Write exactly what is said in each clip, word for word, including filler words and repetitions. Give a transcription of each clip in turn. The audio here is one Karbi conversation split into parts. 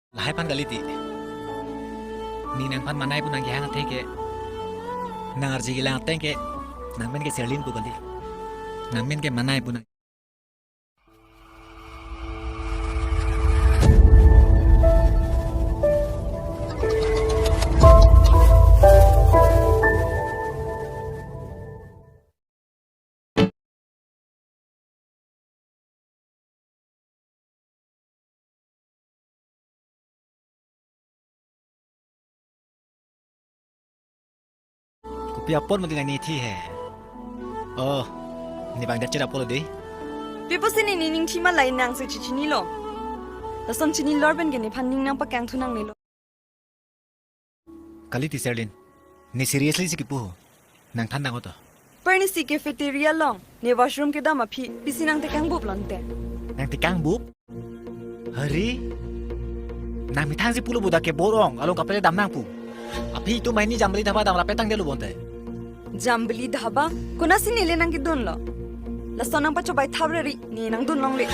Lahai aphan kali ti. Ne nangphan manai pu nangkehang athe ke, nang arje kelang ateng ke, nang men ke Serlin pu kali. Nang men ke manai pu nang. Kopi apot mati nangnithi he. Oh, ne bang det chera apotlo dei. Pi pusi ne nening thi ma lahai nangsi chichinilo. Lason chinilor pen ke nephan ning nangpakangthu nangnelo. Kali ti Serlin, ne seriously si kipu ho. Nang than dang ho to. Par ne si cafeteria along, ne washroom kedam aphi, pisi nangtekang bup lonte. Nangtekang bup? Hari, nang methang si pulo bodak ke borong, along kapele dam nangpu. Aphi itum banghini Jambili Dhaba dam lapen tangdetlo bonte. Jambili Dhaba, konatsi neli nangkedunlo. Lason nangpachobai thap reri, ne nangdun longle.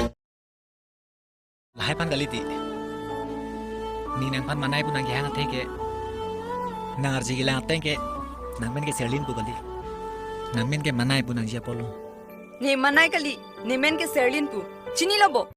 Lahai aphan kali ti. Ne nangphan manai pu nangkehang athe ke, nang arje kelang ateng ke, nang men ke Serlin pu kali. Nang men ke manai pu nangji apotlo. Ne manai kali, ne men ke Serlin pu. Chinilo bo.